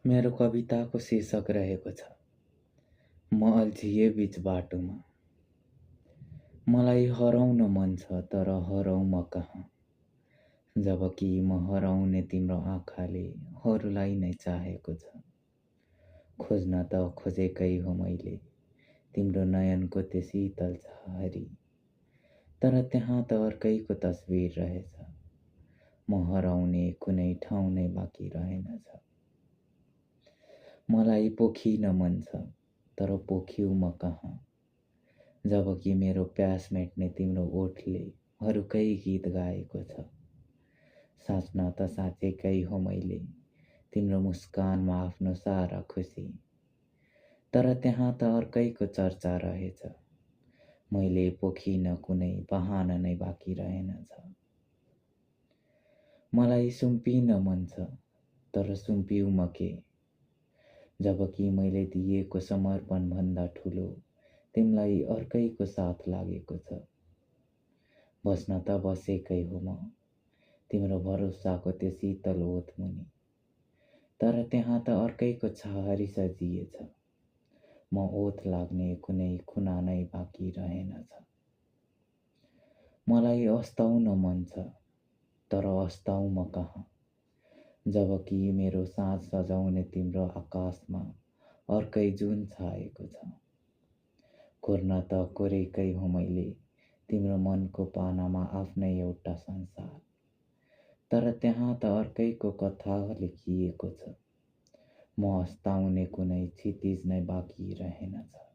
मेरो कविताको शीर्षक रहेको छ म अल्झिए बीच बाटोमा। मलाई हराउन मन छ तर हराउ म कहाँ, जबकि म हराउने तिम्रो आँखाले अरूलाई नै चाहेको छ। खोज्न त खोजेकै हो मैले तिम्रो नयनको त्यो शीतल छहारी, तर त्यहाँ त अर्कैको तस्बिर रहेछ। म हराउने कुनै ठाउँ नै बाँकी रहेनछ। मलाई पोखिन मन छ तर पोखिउ म कहाँ, जबकि मेरो प्यास मेट्ने तिम्रो ओठले अरूकै गीत गाएको छ। साँच्न त साँचेकै हो मैले तिम्रो मुस्कानमा आफ्नो सारा खुसी, तर त्यहाँ त अर्कैको चर्चा रहेछ। मैले पोखिन कुनै बहाना नै बाँकी रहेनछ। मलाई सुम्पिन मन छ तर सुम्पिउ म के, जबकि मैले दिएको समर्पण भन्दा ठुलो तिमीलाई अर्कैको साथ लागेको छ। बस्न त बसेकै हो म तिम्रो भरोसाको त्यो शीतल ओत मुनि, तर त्यहाँ त अर्कैको छहारी सजिएछ। म ओत लाग्ने कुनै कुना नै बाँकी रहेनछ। मलाई अस्ताउन मन छ तर अस्ताउ म कहाँ, जबकि मेरो साँझ सजाउने तिम्रो आकाशमा अर्कै जुन छाएको छ। कोर्न त कोरेकै हो मैले तिम्रो मनको पानामा आफ्नै एउटा संसार, तर त्यहाँ त अर्कैको कथा लेखिएको छ। म अस्ताउने कुनै क्षितिज नै बाँकी रहेनछ।